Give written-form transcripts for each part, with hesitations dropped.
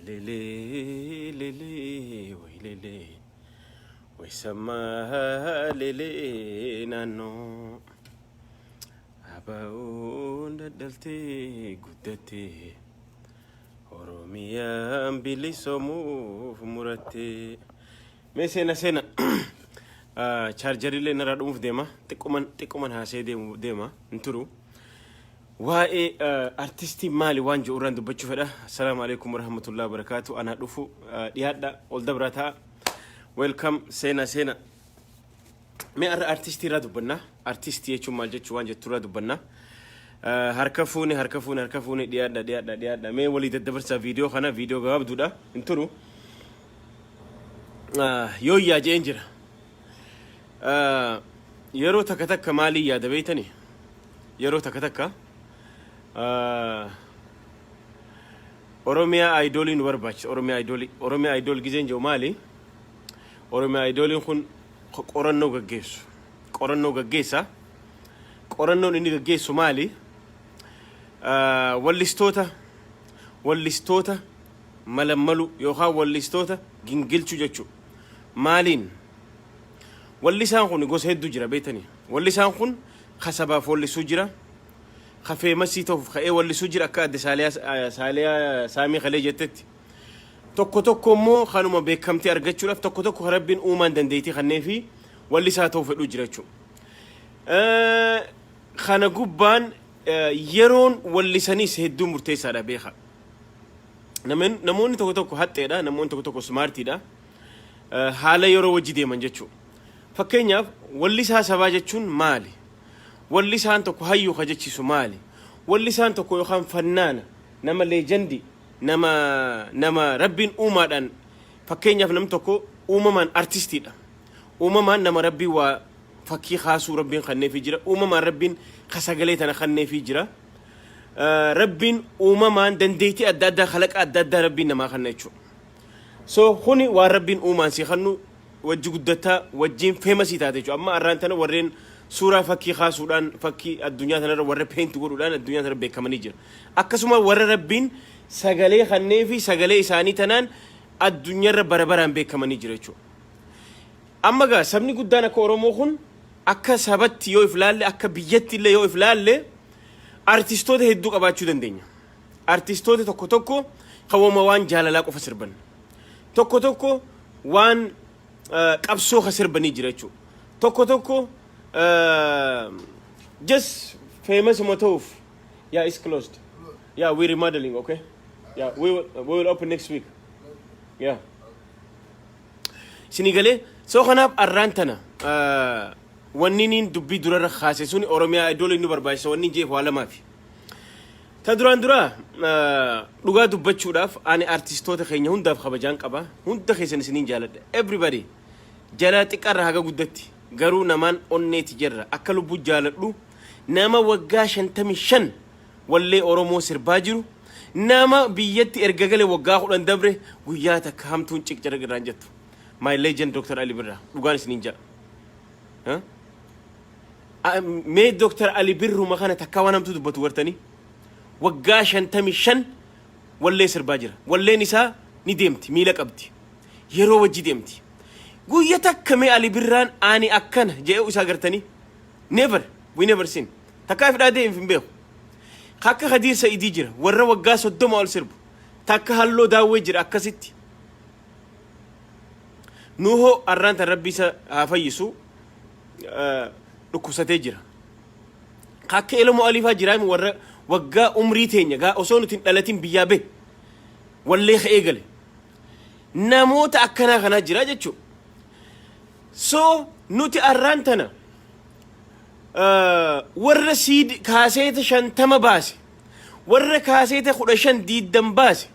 Waylelee lelee waylelee waysammaa lelee naannoo abaa'oon daddaltee guddattee Oromiyaan bilisoomuuf murattee. Mee seena seena chaarjarillee narraa dhumuuf deema, xiqquman xiqquman haasee deemu deema, hin turu. Waa'ee artistii maali waan jiru irraan dubbachuu fedha. Assalaamu alaikum warahmatullahi wabarakaatu. Anaa dhufu, dhiyaadha, ol dabraa ta'a. Welcome, seena seena. Mee har'a artistii irraa dubbanna. Artistii jechuun maal jechuu waan jettu irraa dubbanna. Harka fuune, harka fuune, harka fuune, dhiyaadha, dhiyaadha, dhiyaadha. Mee walii daddabarsaa viidiyoo kana, viidiyoo gabaabduudha. Hin turu. Yoo yaa je'een jira. Yeroo takka takka maalii yaada beeytanii? Yeroo takka takka Oromiyaa Idolii nu barbaachisa. Oromiyaa Idolii. Oromiyaa Idol gizeen jiru maali? Oromiyaa Idoliin kun qorannoo gaggeessu. Qorannoo gaggeessa. Qorannoon inni gaggeessu maali? Wallistoota malammalu yookaan wallistoota gingilchuu jechuudha. Maaliin? Wallisaan kun gosa hedduu jira beektanii. Wallisaan kun ka sabaaf wallisuu jira. Ka famous ta'uuf ka'ee wallisuu jira, akka adde Saaliyaa Saaliyaa Saamii kalee jettetti. Tokko tokko immoo kanuma beekamtii argachuudhaaf, tokko tokko Rabbiin uumaan dandeettii kannee fi wallisaa ta'uu fedhuu jira jechuudha. Kana gubbaan yeroon wallisaniis hedduu murteessaadha, beeka. Namoonni tokko tokko haxxeedha, namoonni tokko tokko smartiidha. Haala yeroo wajji deeman jechuudha. Fakkeenyaaf, wallisaa sabaa jechuun maali? Wallisaan tokko hayyuu ka jechisu maali? Wallisaan tokko yookaan fannaana nama legend, nama Rabbiin uumaadhaan, fakkeenyaaf namni tokko uumamaan artistiidha. Uumamaan nama Rabbiin waa fakkii kaasuu Rabbiin kenneefii jira. Uumamaan Rabbiin ka sagalee tana kenneefii jira. Rabbiin uumamaan dandeettii adda addaa, kalaqa adda addaa Rabbiin namaa kenna jechuudha. So kuni waan Rabbiin uumaan si kennu, wajji guddataa wajjin famous taate jechuudha. Amma arraan tana warreen suuraa fakkii kaasuudhaan, fakkii addunyaa tanarra warra paint godhuudhaan addunyaa tanarra beekamanii jira. Akkasuma warra Rabbiin sagalee kannee fi sagalee isaanii tanaan addunyaarra bara baraan beekamanii jira jechuudha. Amma gaa sabni guddaan akka Oromoo kun, akka sabatti yoo if laalle, akka biyyatti illee yoo if laalle, artistoota hedduu qabaachuu dandeenya. Artistoota tokko tokko kan waan jaalalaa qofa sirban. Tokko tokko waan qabsoo ka sirbanii jira jechuudha. Tokko tokko just famous uma ta'uuf. Yeah, it's closed. Yeah, we remodeling, okay? Yeah, we will open next week. Yeah. Isinii galee? So kanaaf arraan tana wanni niin dubbii durarra kaase suni, Oromiyaa Idol inni barbaachisa wanni jeef waa lamaafi. Ta duraan dura, dhugaa dubbachuudhaaf, ani artistoota keenya hundaaf kabajaan qaba. Hunda keessan isiniin jaaladha. Everybody. Jala xiqqaarra haga guddatti. Garuu namaan onneeti jirra. Akka lubbuu jaaladhu nama waggaa 55 wallee Oromoo sirbaa jiru. Nama biyyatti erga gale waggaa 10 dabre guyyaa takka hamtuun ciqcira irraan jettu. My legend Dr. Ali Birraa. Dhugaan isiniin jedha. Mee Dr. Ali Birruma kana takka waan hamtuu dubbatu gartanii? Waggaa 55 wallee sirbaa jira. Walleen isaa ni deemti, miila qabdi. Yeroo wajji deemti. Guyya takka mee Ali Birraan ani akkana jedhee isaa gartanii? Never, we never seen. Takkaa if dhaadee hin beeku. Akka Khadiir Sa'idii jira, warra waggaa 30 ol sirbu. Takka Halloo Daawwee jira akkasitti. Nuhoo arraan tan Rabbi isa haa fayyisu, dhukkubsatee jira. Akka Elemoo Aliifaa jiraami, warra waggaa umrii teenya gaa osoo nuti hin dhalatin biyyaa bahe wallee ka'ee gale. Namoota akkanaa kanaa jira jechuudha. So nuti arraan tana warra siid kaaseeta 50 baase, warra kaaseeta 15 20 baase,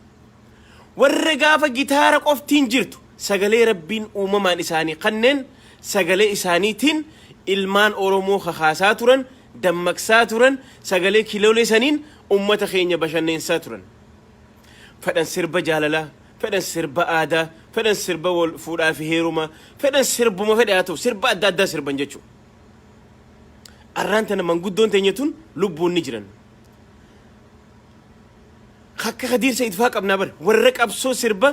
warra gaafa gitaara qoftiin jirtu sagalee Rabbiin uumamaan isaanii kanneen sagalee isaaniitiin ilmaan Oromoo kakaasaa turan, dammaqsaa turan, sagalee kiloolee saniin ummata keenya bashanneensaa turan. Fedhan sirba jaalalaa, fedhan sirba aadaa, fedhan sirba wal fuudhaa fi heerumaa, fedhan sirbuma fedhe haa ta'u, sirba adda addaa sirban jechuudha. Arraan tana manguddoon teenya tun lubbuun ni jiran. Akka Kadiir Sa'iid faa qabnaa bar warra qabsoo sirba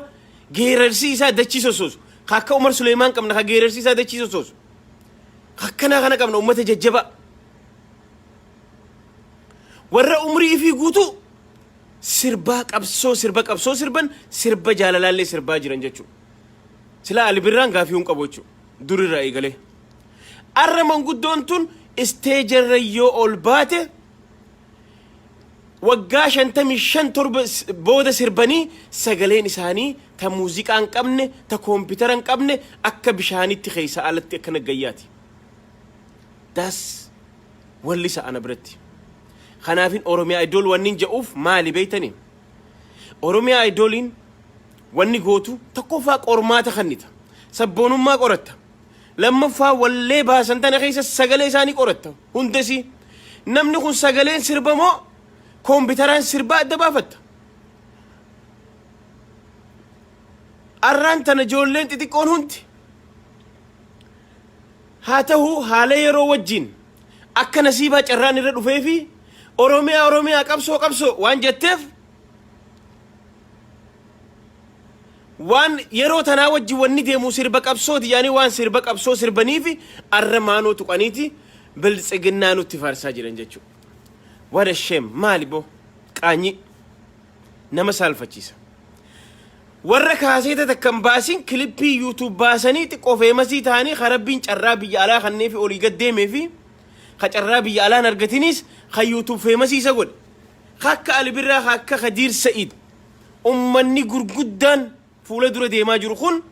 geerarsii isaa dachii sossoosu. Akka Umar Suleemaan qabna ka geerarsii isaa dachii sossoosu. Akkanaa kana qabna ummata jajjabaa. Warra umrii ifii guutuu sirbaa qabsoo sirba qabsoo sirban sirba jaalalaallee sirbaa jiran jechuudha. Silaa Ali Birraan gaafii hin qabu jechuudha. Durirraa eegalee. Arra manguddoon tun isteejarra yoo ol baate waggaa 55 torba booda sirbanii sagaleen isaanii ta muuziqaa hin qabne ta koompitara hin qabne akka bishaanitti keessa alatti akka nagayyaati. Das wallisa ana biratti. Kanaafin Oromiyaa Idol wanni jedhuuf maali beektanii? Oromiyaa Idoliin wanni gootu tokkoffaa qormaata kennita. Sabboonummaa qoratta. Lammaffaa wallee baasan tana keessa sagalee isaanii qoratta. Hundasii. Namni kun sagaleen sirba moo koompitaraan sirbaa adda baafatta. Arraan tana ijoolleen xixiqqoon hundi haa ta'u haala yeroo wajjin akka nasiibaa carraan irra dhufee fi Oromiyaa Oromiyaa qabsoo qabsoo waan jetteef waan yeroo tanaa wajjin wanni deemu sirba qabsooti yaani waan sirba qabsoo sirbanii fi arra maanoo tuqaniiti biltsiginnaa nutti faarsaa jiran jechuudha. What a shame, maali boo qaanyii nama saalfachiisa. Warra kaaseeta takka hin baasin kilippii YouTube baasanii xiqqoo famous ta'anii ka rabbiin carraa biyya alaa kannee fi olii gad deemee fi ka carraa biyya alaan argatinis ka YouTube famous isa godhe. Ka akka Ali Birraa, ka akka Kadiir Sa'iid, ummanni gurguddaan fuula dura deemaa jiru kun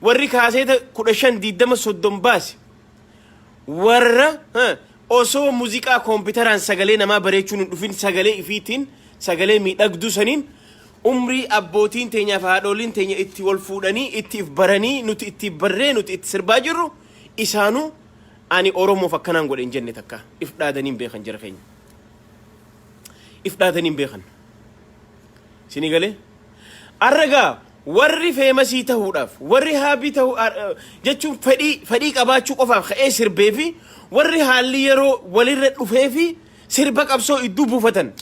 warri kaaseeta 15 20 30 baase warra osoo muuziqaa koompitaraan sagalee namaa bareechuun hin dhufin sagalee ifiitiin sagalee miidhagduu saniin umrii abbootiin teenyaa fi haadholiin teenya itti wal fuudhanii itti if baranii nuti itti barree nuti itti sirbaa jirru isaanuu ani Oromoof akkanaan godhe hin jenne takka if dhaadanii hin beekan jara keenya. If dhaadanii hin beekan. Isinii galee? Arragaa warri famous tahuudhaaf warri haabii tahuu jechuun fedhii qabaachuu qofaaf ka'ee sirbee fi warri haalli yeroo walirra dhufee fi sirba qabsoo iddoo buufatan.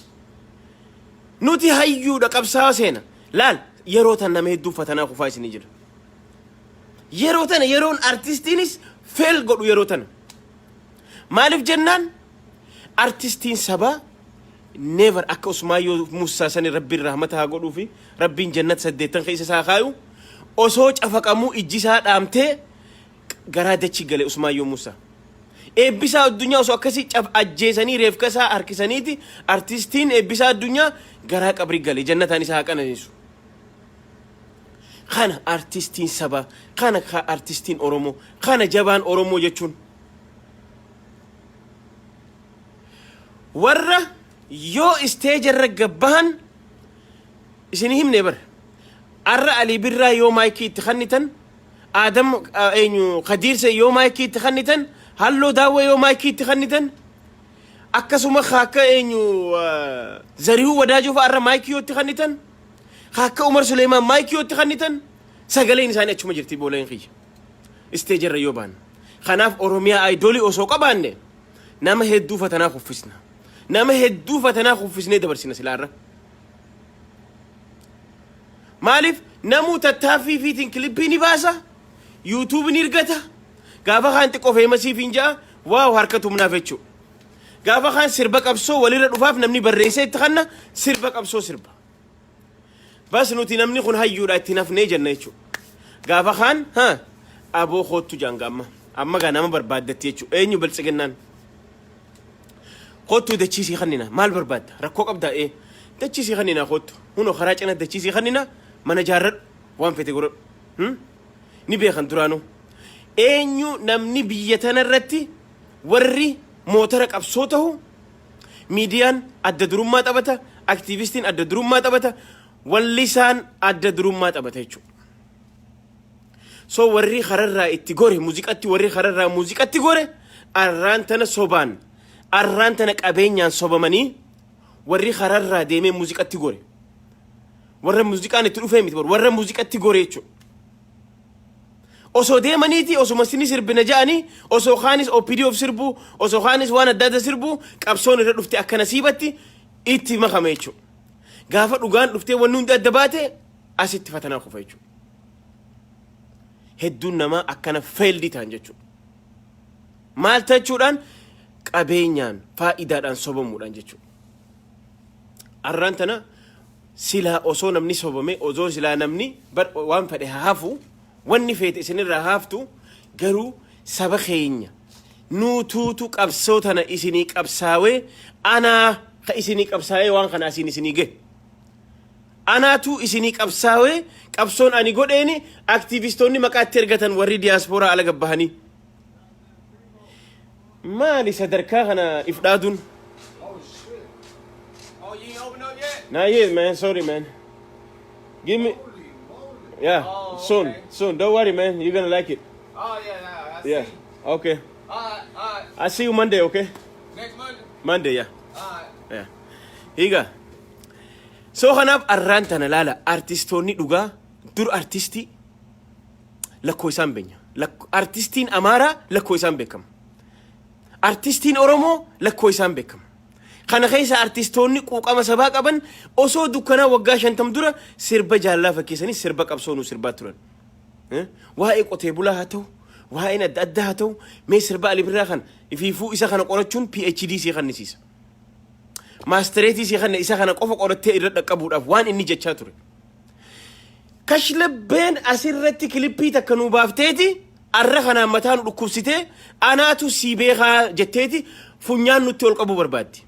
Nuti hayyuudha qabsaa'aa seena. Laal, yeroo tan nama hedduu fatanaa kufaa isinii jira. Yeroo tana yeroon artistiinis fail godhu yeroo tana. Maaliif jennaan artistiin sabaa never akka Usmaayyoo Muusaa sani rabbiin rahmata haa godhuu fi rabbiin jannata saddeettan keessa isaa kaayu osoo cafaqamuu ijji isaa dhaamtee garaa dachii gale Usmaayyoo Muusaa. Eebbisaa addunyaa osoo akkasii caf ajjeesanii reefka isaa harkisaniiti artistiin eebbisaa addunyaa garaa qabrii gale jannataan isaa haa qananiisu. Kana artistiin sabaa, kana ka artistiin Oromoo, kana jabaan Oromoo jechuun. Warra yoo isteeja irra gabbahan isin himne bar. Arra Alii Birraa yoo maayikii itti kannitan, Aadam eenyu Kadiirse yoo maayikii itti kannitan, Halloo Daawwee yoo maayikii itti kannitan, akkasuma akka eenyu Zarihuu Wadaajoo fa'a arra maayikii yoo itti kannitan, akka Umar Suleemaan maayikii yoo itti kannitan, sagaleen isaanii achuma jirti booleen kiyya. Isteeja irra yoo baan. Kanaaf Oromiyaa Idolii osoo qabaanne nama hedduu fatanaa kuffisna. Nama hedduu fatanaa kuffisnee dabarsina silaarra. Maaliif namuu tattaaffii fiitiin kilippii ni baasa, YouTube ni ergata, gaafa kaan xiqqoo famous fiin ja'a, wow harka tumnaaf jechuudha. Gaafa kaan sirba qabsoo walirra dhufaaf namni barreessee itti kanna sirba qabsoo sirba. Bas nuti namni kun hayyuudha itti nafnee jenna jechuudha. Gaafa kaan ha aboo koottu jaanga amma. Amma gaa nama barbaaddatti jechuudha. Eenyu biltsiginnaan? Kottuu dachiisii kannina maal barbaadda? Rakkoo qabdaa ee? Dachiisii kannina kottu. Hunoo karaa cina dachiisii kannina mana jaarradhu waan fete godhadhu. Ni beekan duraanuu. Eenyu namni biyya tanarratti warri mootara qabsoo tahu miidiyaan adda durummaa taphata, aktiivistiin adda durummaa taphata, wallisaan adda durummaa taphata jechuudha. So warri kararraa itti gore muuziqatti warri kararraa muuziqatti gore arraan tana sobaan arraan tana qabeenyaan sobamanii warri kararraa deemee muuziqatti gore. Warra muuziqaan itti dhufee miti warra muuziqatti gore jechuudha. Osoo deemaniiti, osuma sini sirbina ja'anii, osoo kaanis OPDOf sirbuu, osoo kaanis waan adda adda sirbuu, qabsoon irra dhufte akka nasiibatti itti makame jechuudha. Gaafa dhugaan dhuftee wanni hundi adda baate, asitti fatanaa kufa jechuudha. Hedduun namaa akkana failed ta'an jechuudha. Maal tachuudhaan? Qabeenyaan, faayidaadhaan sobamuudhaan jechuudha. Arraan tana silaa osoo namni sobame, osoo silaa namni waan fedhe haa hafu, wanni feete isinirraa haaftu, garuu saba keenya nuutuutu qabsoo tana isinii qabsaawee, anaa ka isinii qabsaawee waan kana asiin isinii gahe. Anaatu isinii qabsaawee, qabsoon ani godheeni aktiivistoonni maqaa itti ergatan warri diyaaspooraa ala gabbahanii. Maali sadarkaa kana if dhaaduun? Oh shit. Oh, you ain't open up yet? Not yet, man. Sorry, man. Give me. Holy moly. Yeah, Oh, soon, okay. soon. Don't worry, man. You're gonna like it. Oh yeah, I Yeah. see. Okay. All right. I see you Monday, okay? Next Monday. Monday, yeah. All right. Yeah. Higa. So kanaaf arraan tana laala, artistoonni dhugaa dur artistii lakkoo isaan beenya. Artistiin Amaaraa lakkoo isaan beekama. Artistiin Oromoo lakkoo isaan beekama. Kana keessa artistoonni quuqama sabaa qaban osoo dukkanaa waggaa 50 dura sirba jaallaa fakkeessanii sirba qabsoo nu sirbaa turan. Eh? Waa'ee qotee bulaa haa ta'u, waa'een adda addaa haa ta'u, mee sirba Ali Birraa kana ifiifuu isa kana qorachuun PhD sii kannisiisa. Maastireetii sii kanna isa kana qofa qorattee irra dhaqqabuudhaaf waan inni jechaa ture. Kashlabbeen asirratti kilippii takka nuu baafteeti arra kanaan mataa nu dhukkubsitee, anaatu sii beekaa jetteeti funyaan nutti ol qabuu barbaaddi.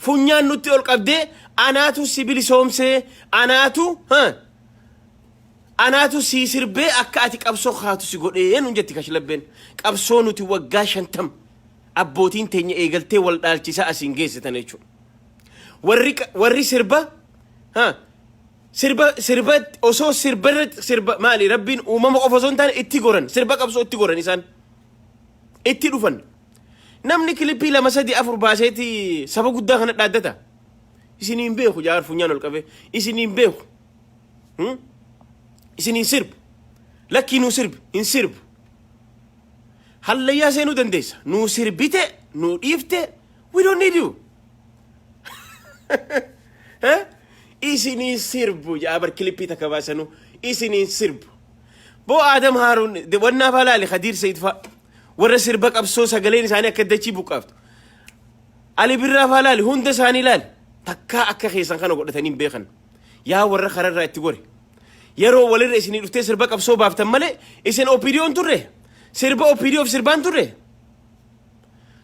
Funyaan nutti ol qabdee, anaatu si bilisoomsee, anaatu sii sirbee akka ati qabsoo kaatu si godhee nuun jetti kashlabbeen. Qabsoo nuti waggaa 50 abbootiin teenya eegaltee wal dhaalchisaa asiin geessitan jechuudha. Warri sirba sirba sirba osoo sirba irratti sirba maali, rabbiin uumama qofa osoo hin taane itti goran, sirba qabsoo itti goran, isaan itti dhufan. Namni kilippii lama, sadi, afur baaseeti saba guddaa kana dhaaddata. Isiniin beeku jaar funyaan ol qabee isiniin beeku. Isiniin sirbu. Lakkii, nuu sirbi hin sirbu. Hallayyaa seenuu dandeessa. Nuu sirbite, nuu dhiifte, we don't need you. Eh? Isiniin sirbu jaabar kilippii takka baasanu isiniin sirbu. Boo Aadam Haaruun wannaa faa laali, Khadiir Sayid faa, warra sirba qabsoo sagaleen isaanii akka dachii buqqaaftu. Ali Birraa faa laali, hunda isaanii laali. Takkaa akka keessan kana godhatanii hin beekan. Yaa warra kararraa itti gore. Yeroo walirra isinii dhuftee sirba qabsoo baaftan malee isin OPDO'n turre. Sirba OPDOf sirbaan turre.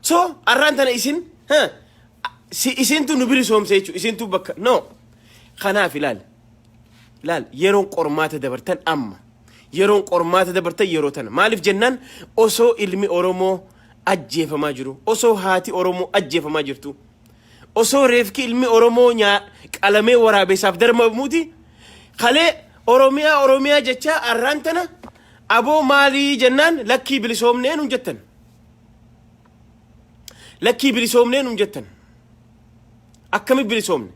So arraan tana isin si isintu nu bilisoomse jechuudha. Isintu bakka no. Kanaaf ilaali. Laal, yeroon qormaata dabartan amma. Yeroon qormaata dabartan yeroo tana. Maaliif jennaan, osoo ilmi Oromoo ajjeefamaa jiru, osoo haati Oromoo ajjeefamaa jirtu, osoo reefki ilmi Oromoo nyaa qalamee waraabeessaaf darbamuuti, kalee Oromiyaa Oromiyaa jechaa arraan tana aboo maalii jennaan, lakkii bilisoomnee nun jettan. Lakkii bilisoomnee nun jettan. Akkami bilisoomne?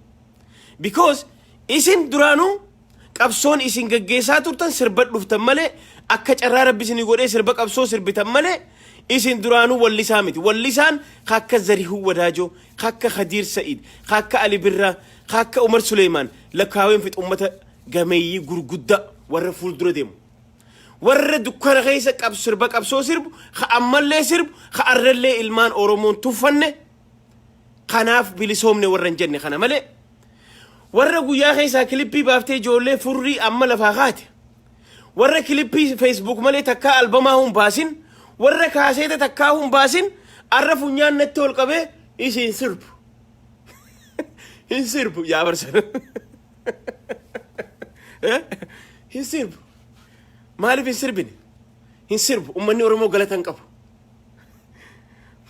Because isin duraanuu qabsoon isin gaggeessaa turtan sirba dhuftan malee, akka carraa rabbi isinii godhee sirba qabsoo sirbitan malee, isin duraanuu wallisaa miti. Wallisaan akka Zarihuu Wadaajoo, akka Khadiir Sa'id, akka Ali Birraa, akka Umar Suleemaan lakkaaween fix, ummata gameeyyii gurguddaa warra fuuldura deemu. Warra dukkana keessa sirba qabsoo sirbu, ka ammallee sirbu, ka arrallee ilmaan Oromoon tuffanne, kanaaf bilisoomne warra hin jenne kana malee, warra guyyaa keessaa kilippii baaftee ijoollee furrii amma lafaa kaate, warra kilippii Facebook malee takkaa albamaa hun baasin, warra kaaseeta takkaa hun baasin, arra funyaan natti ol qabee isin sirbu hin sirbu yaa barsan hin sirbu. Maaliif hin sirbine? Hin sirbu. Ummanni Oromoo galata hin qabu.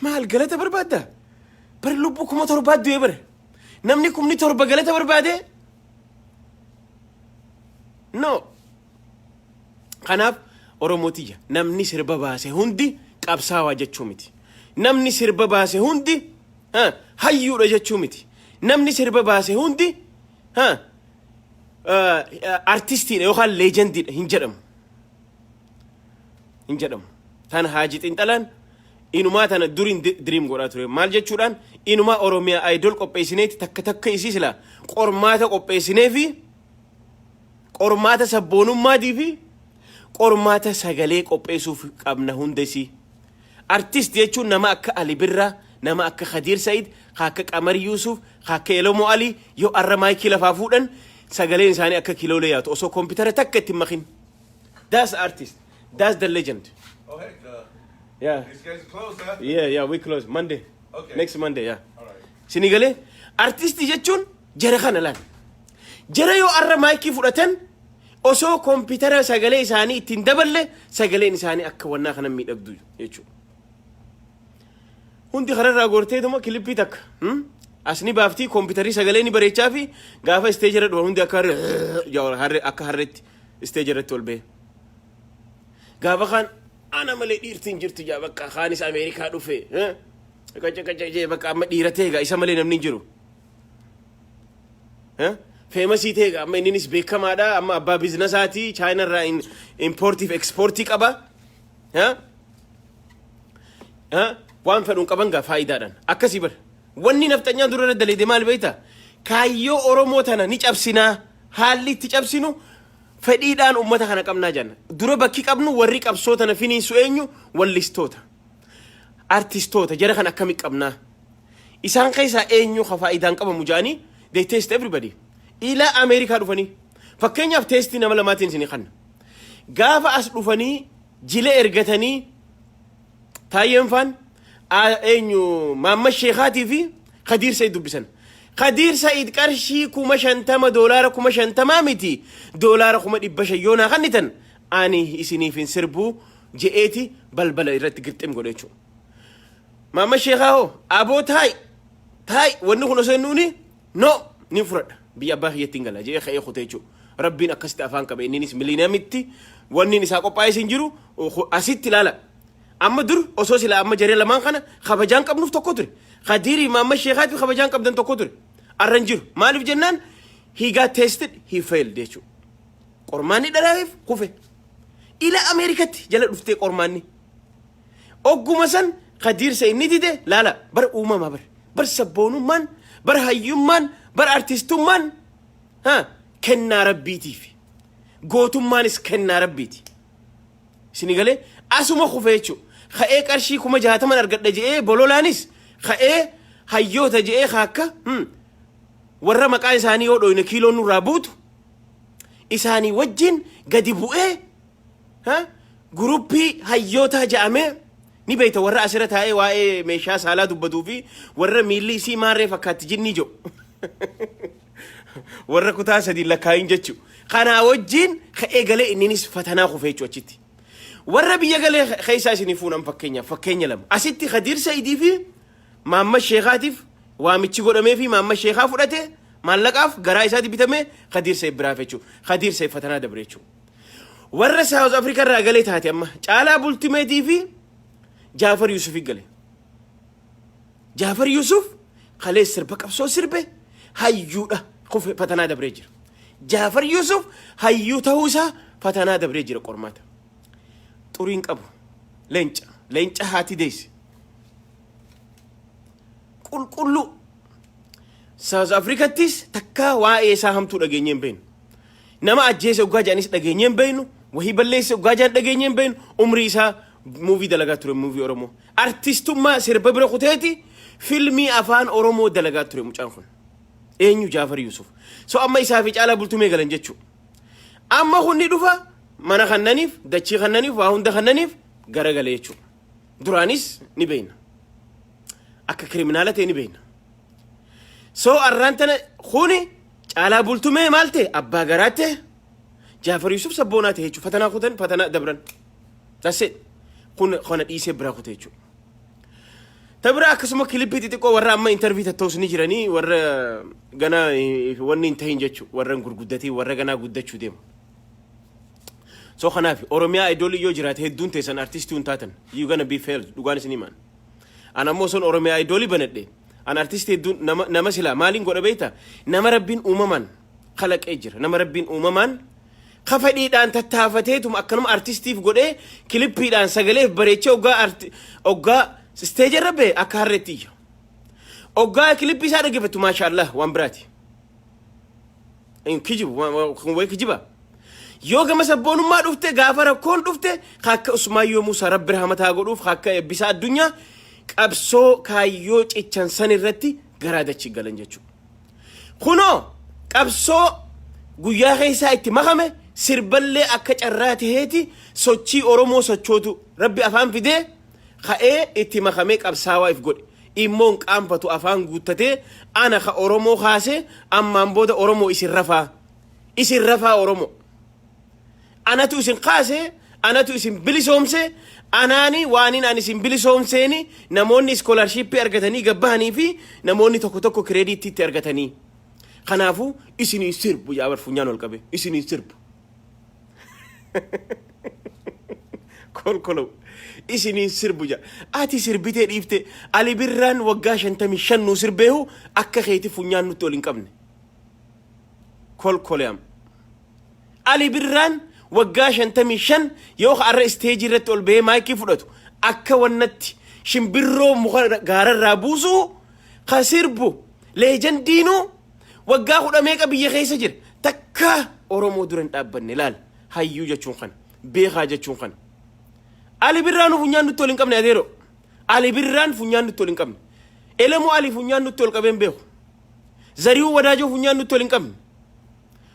Maal galata barbaadda? Bari lubbuu 7,000 du'ee bare. Namni 7,000 galata barbaade? No. Kanaaf Oromootiyya, namni sirba baase hundi qabsaawaa jechuu miti. Namni sirba baase hundi hayyuudha jechuu miti. Namni sirba baase hundi artistiidha yookaan leejendiidha hin jedhamu. Hin jedhamu. Tana Haaji Xinxalaan inumaa tana duriin dream godhaa ture. Maal jechuudhaan inumaa Oromiyaa Idol qopheessineeti takka takka isii sila qormaata qopheessinee fi qormaata sabboonummaatii fi qormaata sagalee qopheessuuf qabna hunda isii. Artist jechuun nama akka Ali Birraa, nama akka Khadiir Said, ka akka Qamar Yuusuf, ka akka Elomo Ali yoo arra maayikii lafaa fuudhan sagaleen isaanii akka kiloolee yaatu osoo koompitara takka itti hin makin. That's artist. That's the legend. Oh heck, these guys are closed, huh? Yeah, we close Monday. Okay. Next Monday, yeah. All right. Sini galee artistii jechuun jara kana laal. Jara yoo arra maayikii fudhatan osoo koompitara sagalee isaanii ittiin daballe sagaleen isaanii akka wannaa kana miidhagdu jechuudha. Hundi kanarraa gorteetuma kilippii takka. As ni baaftii, koompitarii sagalee ni bareechaa fi gaafa stage irra dhufan hundi akka harreetti stage irratti ol ba'e. Gaafa kaan ana malee dhiirtiin jirtu jaa, bakka kaanis Ameerikaa dhufe. Qaca qaca jee, bakka amma dhiira ta'e gaa, isa malee namni hin jiru. Famous ta'e gaa, amma inninis beekamaadha, amma abbaa businessaati, Chaayinarraa importiif exportii qaba. Waan fedhuun qaban gaa faayidaadhaan akkasii bara. Wanni nafxanyaan dura irra daleede maal beektaa? Kaayyoo Oromoo tana ni cabsinaa, haalli itti cabsinu fedhiidhaan uummata kana qabnaa jenna. Dura bakki qabnu warri qabsoo tana finiinsu eenyu? Wallistoota. Artistoota jara kan akkami qabnaa? Isaan keessaa eenyu ka faayidaan qabamu jedhanii they test everybody. Ilaa Ameerikaa dhufanii. Fakkeenyaaf testii nama lamaatiin isinii kanna. Gaafa as dhufanii jila ergatanii Taayyeen faan eenyu, Maamma Sheekaatii fi Khadiir Said dubbisan. Khadiir Said qarshii 50,000, $50,000 miti, $500,000 yoo naa kennitan ani isiniif hin sirbuu je'eeti balbala irratti girxim godhe jechuudha. Maamma Sheekaa hoo, aboo taa'i taa'i, wanni kun osoo hin nuuni no ni fudhadha, biyya abbaa kiyyatti hin gala je'ee ka'ee kutee jechuudha. Rabbiin akkasitti afaan qabe, inninis miliinamitti wanni isaa qophaa'ee hin jiru asitti ilaala. Amma dur osoo sila amma jaree lamaan kana kabajaan qabnuuf tokko ture. Khadiirii Maamma Sheekaatiif kabajaan qabdan tokko ture. Arra hin jiru. Maaliif jennaan he got tested, he failed jechuudha. Qormaanni dharaa'eef kufe. Ila Ameerikatti jala dhuftee qormaanni. Ogguma san Khadiir sa inni dide laala, bar uumamaa, bar sabboonummaan, bar hayyummaan, bar artistummaan ha kennaa rabbiitiif, gootummaanis kennaa rabbiiti. Isin galee asuma kufe jechuudha. Ka'ee qarshii 60,000 argadha je'ee bololaanis ka'ee hayyoota je'ee akka warra maqaa isaanii yoo dhoyne kiiloon nurraa buutu isaanii wajjin gadi bu'ee groupii hayyootaa je'amee ni beeyta, warra asirra taa'ee waa'ee meeshaa saalaa dubbatuu fi warra miilli isii maarree fakkaatti jinnii jedhu. Warra kutaa sadii lakkaayin jechuudha. Kanaa wajjin ka'ee galee inninis fatanaa kufe jechuudha achitti. Warra biyya galee keessaa isinii fuunan fakkeenyaaf fakkeenya lama. Asitti Khadiir Sa'idii fi Maamma Sheekaatiif waamichi godhamee fi Maamma Sheekaa fudhate, maallaqaaf garaa isaatti bitamee Khadiir Sa'id biraaf jechuudha. Khadiir Sa'id fatanaa dabre jechuudha. Warra South Africa irraa galee taate amma Caalaa Bultimeetii fi Jaafar Yusufii gale. Jaafar Yusuf kalee sirba qabsoo sirbe hayyuudha, kufe, fatanaa dabree jira. Jaafar Yusuf hayyuu ta'uu isaa fatanaa dabree jira qormaata. Xuriin qabu leenca, leenca haati deesse. Qulqulluu. South Africattis takka waa'ee isaa hamtuu dhageenyee hin beeknu. Nama ajjeese oggaa jedhanis dhageenyee hin beeknu. Wahii balleesse oggaa jedhan dhageenyee hin beeknu. Umrii isaa movie dalagaa ture, movie Oromoo. Artistummaa sirba bira kuteeti filmii afaan Oromoo dalagaa ture mucaan kun. Eenyu? Jaafar Yusuf. So amma isaa fi Caalaa Bultumee galan jechuudha. Amma kun ni dhufa, mana kannaniif, dachii kannaniif, waa hunda kannaniif garagale jechuudha. Duraanis ni beekna. Akka criminala ta'e ni beekna. So arraan tana kuni Caalaa Bultumee maal ta'e? Abbaa garaa ta'e. Jaafar Yusuf sabboonaa ta'e jechuudha. Fatanaa kutan, fatanaa dabran. That's it. Kun kana dhiisee biraa kute jechuudha. Ta biraa akkasuma kilippii xixiqqoo warra amma interview tatta'us ni jiranii, warra ganaa wanni hin tahin jechuudha. Warra hin gurguddatiin, warra ganaa guddachuu deemu. So kanaaf Oromiyaa Idol yoo jiraate hedduun teessan artistii hin taatan. You gonna be failed, dhugaan isin himan. An ammoo son Oromiyaa Idol banadhe. An artistii hedduun nama silaa maaliin godha beektaa? Nama rabbiin uumamaan kalaqee jira. Nama rabbiin uumamaan Ka fedhiidhaan tattaafateetuma akkanuma artistiif godhee kilippiidhaan sagaleef bareechee oggaa arti oggaa stage irra ba'e akka harreetti iyya. Oggaa kilippii isaa dhaggeeffattu, maashaallah, waan biraati. Hin kijibu, kun wayi kijiba. Yoo gama sabboonummaa dhufte, gaafa rakkoon dhufte, ka akka Usmaayyoo Muusaa, Rabbi rahmataa godhuuf, ka akka Eebbisaa Addunyaa qabsoo kaayyoo cichan san irratti garaa dachii galan jechuudha. Kunoo qabsoo guyyaa keessaa itti makame, sirballee akka carraa taheeti sochii Oromoo sochootu Rabbi afaan fidee ka'ee itti makamee qabsaawaa if godhe. Immoo hin qaanfatu, afaan guuttatee ana ka Oromoo kaasee ammaan booda Oromoo isin rafaa. Isin rafaa Oromoo. Anatu isin kaase, anatu isin bilisoomse, anaani waanin ani isin bilisoomseeni namoonni scholarshipii argatanii gabbahanii fi namoonni tokko tokko creditiitti argatanii. Kanaafuu isinii sirbu yaa funyaan ol qabe, isinii sirbu. Kolkolow isiniin sirbu jaa. Ati sirbitee dhiifte. Ali Birraan waggaa 55 nuu sirbeehu akka keeti funyaan nutti ol hin qabne. Kolkoleam. Ali Birraan waggaa 55 yoo har'a isteejii irratti ol bahee maayikii fudhatu akka wannatti shimbirroo muka gaararraa buusu ka sirbu leejandiinuu waggaa kudha meeqa biyya keessa jira, takka Oromoo dura hin dhaabbanne. Laal, hayyuu jechuun kana, beekaa jechuun kana. Ali Birraan funyaan nutti ol hin qabne, adeero. Ali Birraan funyaan nutti ol hin qabne. Elemoo Ali funyaan nutti ol qabeen beeku. Zarihuu Wadaajoo funyaan nutti ol hin qabne.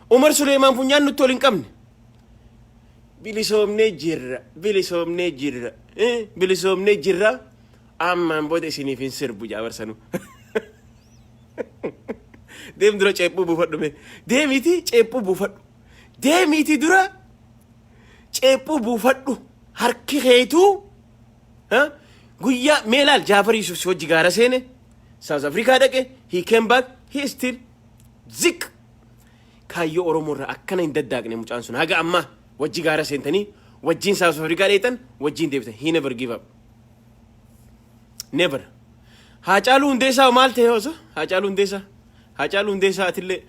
Umar Suleemaan funyaan nutti ol hin qabne. Bilisoomnee jirra, bilisoomnee jirra, bilisoomnee jirra. Ammaan booda isiniif hin sirbu jaabarsanu. Deem, dura ceephuu buufadhu mee. Deemiiti ceephuu buufadhu. Deemiiti dura ceephuu buufadhu. Harki keetuu guyyaa mee laal. Jaafar Yusuf si hojii gaara seene. South Africa dhaqe, he came back, he still zik. Kaayyoo Oromoo irraa akkana hin daddaaqne mucaan sun haga ammaa. Wajji gaara seentanii, wajjin South Africa dheetan, wajjin deebitan. He never give up. Never. Haacaaluu Hundeessaa maal ta'e osoo? Haacaaluu Hundeessaa. Haacaaluu Hundeessaa, atillee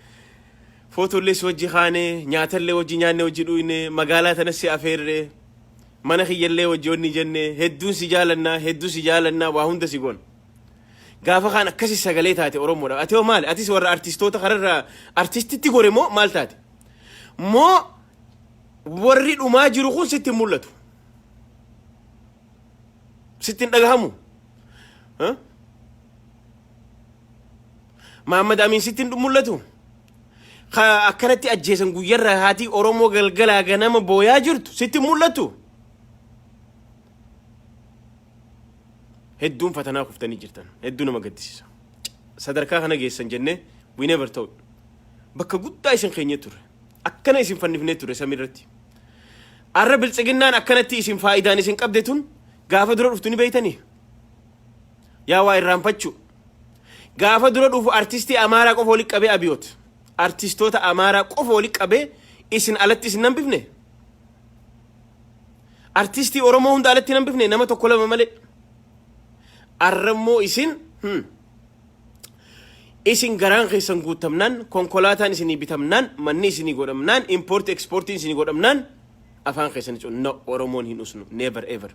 footollee si wajji kaanee, nyaatallee wajji nyaanne, wajji dhuyne, magaalaa tanas si afeerre, mana kiyyallee wajji onni jenne, hedduun si jaalannaa, hedduu si jaalannaa, waa hunda si goona. Gaafa kaan akkasi sagalee taate Oromoodha. Ati hoo maali? Atis warra artistoota kararraa artistitti gore moo maal taate? Moo warri dhumaa jiru kun sitti hin mul'atu? Sitti hin dhagahamu? Huh? Mahammad Amin sitti hin mul'atu? Ka akkanatti ajjeesan guyyarraa haati Oromoo galgalaa ganama booyaa jirtu sitti hin mul'atu? Hedduun fatanaa kuftanii jirtan. Hedduu nama gaddisiisa. Sadarkaa kana geessan jennee we never thought. Bakka guddaa isin keenyee turre. Akkana isin fannifnee turre samiirratti. Arra biltsiginnaan akkanatti isin faayidaan isin qabde tun gaafa dura dhuftu ni beeytanii? Yaa waa irraanfachuu. Gaafa dura dhufu artistii Amaaraa qofa walitti qabee Abiyoot. Artistoota Amaaraa qofa walitti qabee isin alatti isin nan bifne. Artistii Oromoo hunda alatti nan bifne, nama tokko lama malee. Arrammoo isin isin garaan keessan guutamnaan, konkolaataan isinii bitamnaan, manni isinii godhamnaan, import exportiin isinii godhamnaan afaan keessan jechuun no, Oromoon hin usnu, never ever.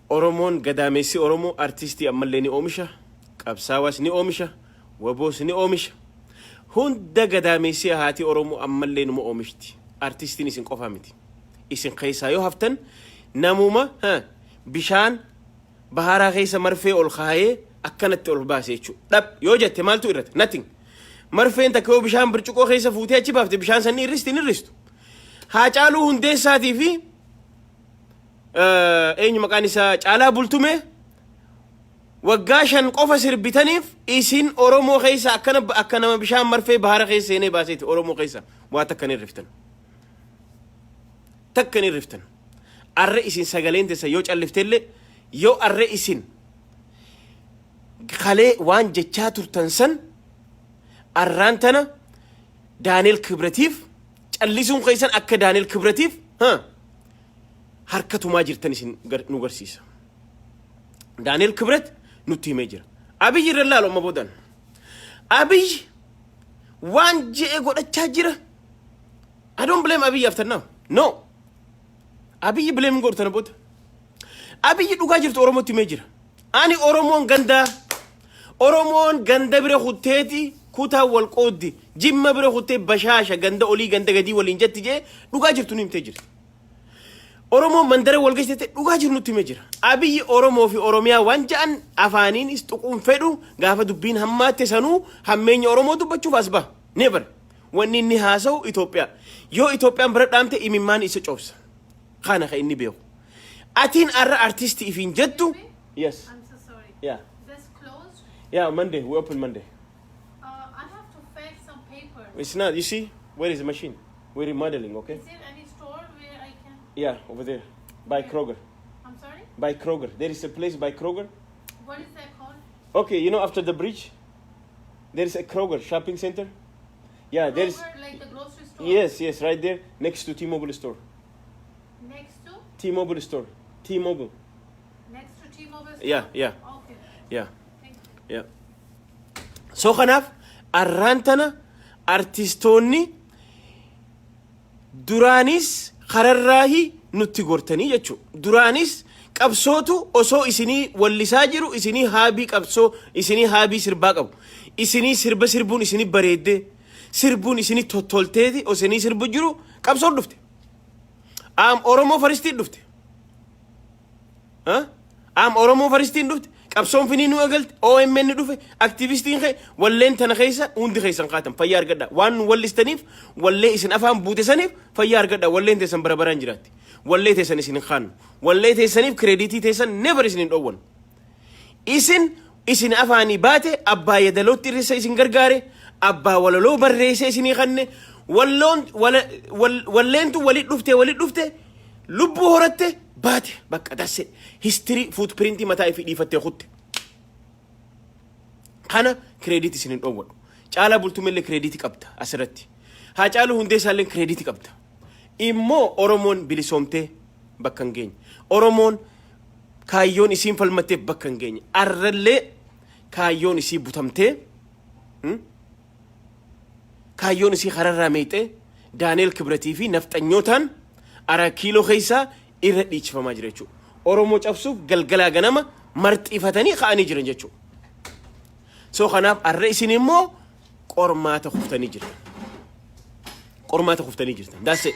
Oromoon gadaamessi Oromoo artistii ammallee ni oomisha, qabsaawaas ni oomisha, waboos ni oomisha. Hunda gadaamessi haati Oromoo ammallee numa oomishti. Artistiin isin qofaa miti. Isin keessaa yoo haftan namuma bishaan baharaa keessa marfee ol kaayee akkanatti ol baase jechuudha. Dhab yoo jette maaltu irrata? Nothing. Marfeen takka yoo bishaan burcuqqoo keessa fuutee achi baafte bishaan sanni irristi hin irristu. Haacaaluu Hundeessaatii fi eenyu maqaan isaa Caalaa Bultumee waggaa 5 qofa sirbitaniif isin Oromoo keessa akkana akka nama bishaan marfee bahara keessa seenee baaseeti, Oromoo keessa waa takka hin irriftan. Takka hin irriftan. Arre isin sagaleen teessa yoo calliftellee, yoo arre isin kalee waan jechaa turtan san arraan tana Daaneel Kibratiif callisuun keessan akka Daaneel Kibratiif harka tumaa jirtan isin nu garsiisa. Daaneel Kibret nutti himee jira. Abiyyi irra laalu amma boodan. Abiyyi waan je'e godhachaa jira. I don't blame Abiy after now. No. Abiy blame godhu tana booda. Abiy dhugaa jirtu Oromootti himee jira. Ani Oromoon gandaa. Oromoon ganda bira kutteeti kutaa wal qooddi. Jimma bira kuttee bashaasha ganda olii ganda gadii waliin jetti jee dhugaa jirtu nu himtee jirti. Oromoon mandara wal geessite dhugaa jiru nutti himee jira. Abiyyi Oromoo fi Oromiyaa waan ja'an afaaniinis tuquun fedhu gaafa dubbiin hammaatte sanuu hammeenya Oromoo dubbachuuf as baha. Never. Wanni inni haasa'u Itoophiyaa. Yoo Itoophiyaan bira dhaamte imimmaan isa coobsa. Kana kan inni beeku. Atiin arra artistii ifiin jettu. Yes. I'm so sorry. Yeah. That's closed. Yeah, Monday. We open Monday. I have to fax some papers. It's not, you see, where is the machine? We're remodeling, okay? Is there any store where I can? Yeah, over there. By Kroger. I'm sorry. By Kroger. There is a place by Kroger. What is that called? Okay, you know after the bridge, there is a Kroger shopping center. Yeah, there is. Kroger, like the grocery store. Yes, right there next to T-Mobile store. Next to? T-Mobile store. T-Mobile. Next to T-Mobile store. Yeah. Okay. Yeah. Thank you. Yeah. So kanaaf arraan tana artistoonni duraanis kararraahi nutti gortanii jechuudha. Duraanis qabsootu osoo isinii wallisaa jiru, isinii haabii qabsoo, isinii haabii sirbaa qabu. Isinii sirba sirbuun isinii bareeddee, sirbuun isinii tottolteeti isinii sirbu jiru qabsoon dhufte. Am Oromoo firstiin dhufte. Am Oromoo firstiin dhufte. Qabsoon finii nu eegalte. OMN dhufe. Aktivistiin kee walleen tana keessa hundi keessan kaatan fayyaa argadha. Waan nu wallistaniif, wallee isin afaan buute saniif fayyaa argadha. Walleen teessan bara baraan jiraatti. Wallee teessan isin hin kaannu. Wallee teessaniif creditii teessan never isin hin dhoowwan. Isin afaanii baate, abbaa yadalootti irrisa isin gargaare, abbaa walaloo barreesse isinii kanne, walloon walleentu walit dhufte, walit dhufte, lubbuu horatte, baate bakka dasse history footprintii mataa ifii dhiifattee kutte. Kana credit isin hin dhoowwadhu. Caalaa Bultumellee creditii qabda asirratti. Haacaaluu Hundeessaallee creditii qabda. Immoo Oromoon bilisoomtee bakka hin geenye. Oromoon kaayyoon isiin falmatteef bakka hin geenye. Arrallee kaayyoon isii butamtee, kaayyoon isii kararraa meexee Daaneel Kibratii fi nafxanyootaan Ara Kiiloo keessaa irra dhiichifamaa jira jechuudha. Oromoo cabsuuf galgalaa ganama marxiifatanii ka'anii jiran jechuudha. So kanaaf arra isin immoo qormaata kuftanii jirtan. Qormaata kuftanii jirtan. That's it.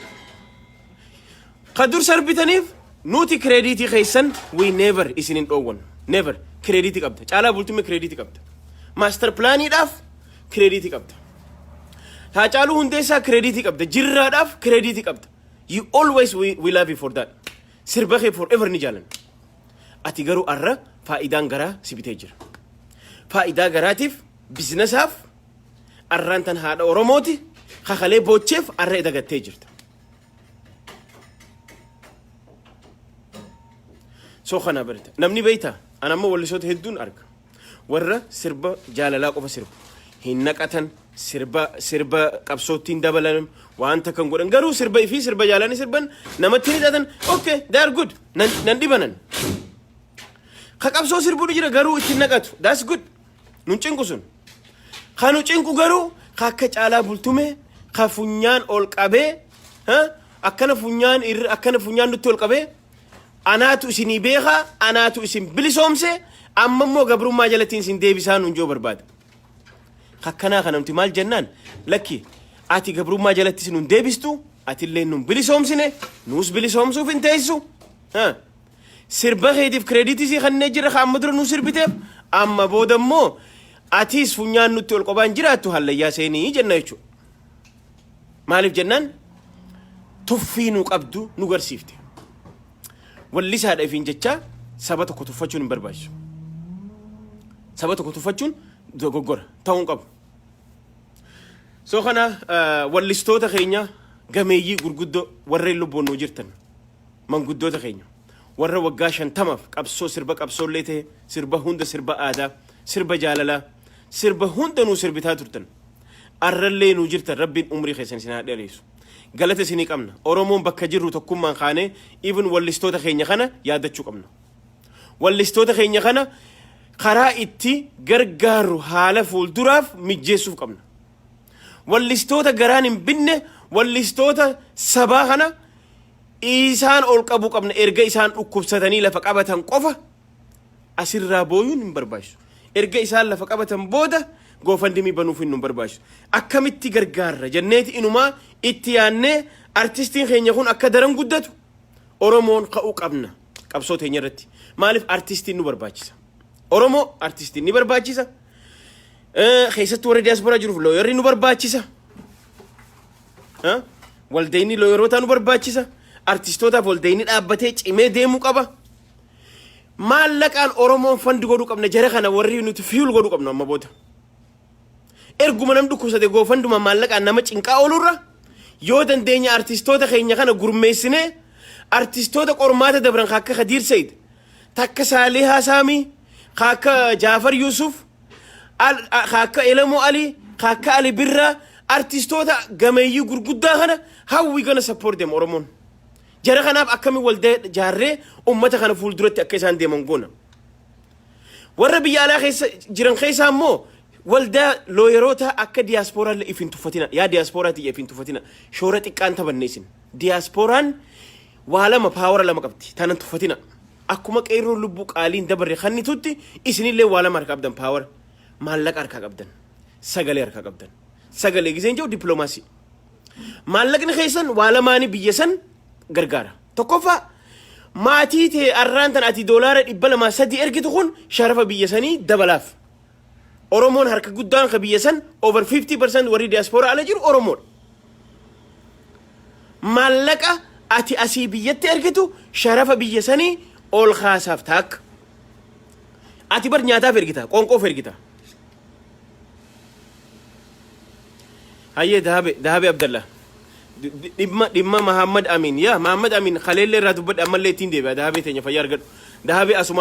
Ka dur sarbitaniif nuti creditii keessan we never isin hin dhoowwan. Never. Creditii qabda. Caalaa Bultumee creditii qabda. Master planiidhaaf creditii qabda. Haacaaluu Hundeessaa creditii qabda. Jirraadhaaf creditii qabda. You always we love you for that. Sirba kee forever ni jaalanna. Ati garuu arra faayidaan garaa si bitee jira. Faayidaa garaatiif, businessaaf, arraan tan haadha Oromooti kakalee boocheef arra dagattee jirta. So kana barata. Namni beeyta, an amma wallisoota hedduun arga. Warra sirba jaalalaa qofa sirbu. Hin naqatan, sirba qabsoottiin dabalan, wanta kan godhan garuu sirba ifii sirba jaalanii sirban namatti ni hidhatan. Okay, they are good. Nan dhibanan. Ka qabsoo sirbuun jira garuu ittiin naqatu. That's good. Nun cinqu sun. Ka nu cinqu garuu ka akka Caalaa Bultumee ka funyaan ol qabee, akkana funyaan irra akkana funyaan nutti ol qabee, anaatu isinii beekaa, anaatu isin bilisoomse, amma immoo gabrummaa jalatti isin deebisaa nuun joo barbaada. Akkanaa kana nuti maal jennaan? Lakki, ati gabrummaa jalatti isin nun deebistu, atillee nun bilisoomsine, nuus bilisoomsuuf hin teessu. Sirba keetiif creditii sii kannee jira ka amma dura nu sirbiteef, amma booda immoo atiis funyaan nutti ol qobaan jiraattu hallayyaa seenii jenna jechuudha. Maaliif jennaan tuffii nu qabdu nu garsiifte. Wallisaadha ifiin jecha saba tokko tuffachuun hin barbaachisu. Saba tokko tuffachuun dogoggora ta'uu hin qabu. So kana wallistoota keenya gameeyyii gurguddoo, warreen lubbuun nu jirtan, manguddoota keenya warra waggaa 50f qabsoo, sirba qabsoollee ta'e, sirba hunda, sirba aadaa, sirba jaalalaa, sirba hunda nuu sirbitaa turtan, arrallee nuu jirtan, Rabbiin umrii keessan isin haa dheeressu. Galata isinii qabna. Oromoon bakka jirru tokkummaan kaanee even wallistoota keenya kana yaadachuu qabna. Wallistoota keenya kana karaa itti gargaarru haala fuulduraaf mijjeessuuf qabna. Wallistoota garaan hin binne. Wallistoota sabaa kana isaan ol qabuu qabna. Erga isaan dhukkubsatanii lafa qabatan qofa asirraa booyuun hin barbaachisu. Erga isaan lafa qabatan booda GoFundMe banuuf hin barbaachisu. Akkamitti gargaarra jenneeti inumaa itti yaannee, artistiin keenya kun akka daran guddatu Oromoon ka'uu qabna qabsoo teenya irratti. Maaliif? Artistiin nu barbaachisa. Oromoo artistiin ni barbaachisa. Keessattuu warra diyaasporaa jiruuf lawyerri nu barbaachisa. Waldeenni lawyerootaa nu barbaachisa. Artistootaaf waldeenni dhaabbatee cimee deemuu qaba. Maallaqaan Oromoon fund godhuu qabna, jara kana warri nuti fuel godhuu qabnu amma booda. Erguma nam dhukkubsate GoFundMe maallaqaan nama cinqaa oolurra, yoo dandeenya artistoota keenya kana gurmeessinee, artistoota qormaata dabran akka Khadiir Sayid, takka Saalihaa Saamii, akka Jaafar Yusuf, akka Elamoo Ali, akka Ali Birraa, artistoota gameeyyii gurguddaa kana, how we gonna support them? Oromoon. Jara kanaaf akkami waldaa jaarree ummata kana fuulduratti akka isaan deeman goona? Warra biyya alaa keessa jiran keessaa immoo waldaa lawyeroota akka diyaaspooraa illee if hin tuffatina. Yaa diyaaspooraati, if hin tuffatina. Shoora xiqqaan taphanne isin. Diyaasporaan waa lama, power lama qabdi. Tanan tuffatina. Akkuma qeerroon lubbuu qaaliin dabarre kannitutti, isinillee waa lama harkaa qabdan, power. Maallaqa harkaa qabdan. Sagalee harkaa qabdan. Sagalee giseen jiru dippiloomaasii. Maallaqni keessan waa lamaanii biyya san gargaara. Tokkoffaa, maatii ta'e arraan tan ati $203 ergitu kun sharafa biyya sanii dabalaaf. Oromoon harka guddaan ka biyya san, over 50% warri diyaaspooraa ala jiru Oromoodha. Maallaqa ati asii biyyatti ergitu sharafa biyya sanii ol kaasaaf taakka. Ati bar nyaataaf ergita, qoonqoof ergita. Hayyee, Dahabe, Dahabe Abdallah. Dhimma Mahammad Amin. Yaa Mahammad Amin, kaleellee irraa dubbadhe, ammallee ittiin deebi'a. Dahabee teenya, fayyaa argadhu. Dahabee asuma.